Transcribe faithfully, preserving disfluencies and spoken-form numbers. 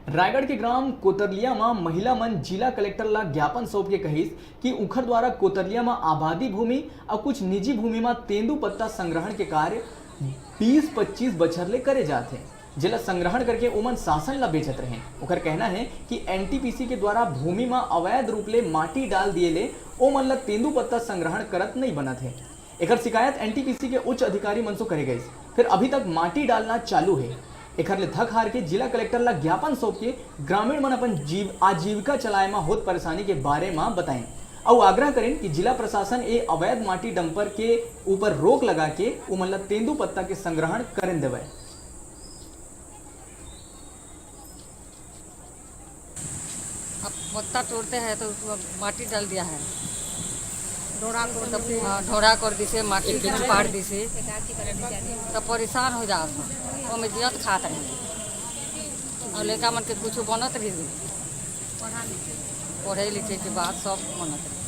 रायगढ़ के ग्राम कोतरलिया म महिला मन जिला कलेक्टर ला ज्ञापन सौंप के कहिस कि उंखर द्वारा कोतरलिया म आबादी भूमि अउ कुछ निजी भूमि म तेंदू पत्ता संग्रहण के कार्य बीस पच्चीस बछर ले करे जात हे, जेला संग्रहण करके ओमन शासन ला बेचत रहें। ओकर कहना हे कि एनटीपीसी के द्वारा भूमि म अवैध रूप ले माटी डाल दिए ले ओमन ला तेंदू पत्ता संग्रहण करत नइ बनत हे। एकर शिकायत एनटीपीसी के उच्च अधिकारी मन सो करे गइस, फिर अभी तक माटी डालना चालू हे। एकर ले धक हार के जिला कलेक्टर ला ज्ञापन सौंप के ग्रामीण मन अपन जीव आजीविका चलाए म होत परेशानी के बारे म बताइन अउ आग्रह करेन कि जिला प्रशासन ए अवैध माटी डंपर के ऊपर रोक लगा के उमन ला तेंदू पत्ता के संग्रहण करेन देवय। अब पत्ता तोड़ते हैं तो उसमें माटी डाल दिया है। ढोड़ा कर तब हाँ, ढोड़ा कर दिसे, माटी के पाड़ दिसे। तब परेशान हो जाओ, ओमे जियत खात रहे। और लड़का मन के कुछ बनत रही, पढ़े लिखे के बाद सब बनत रही।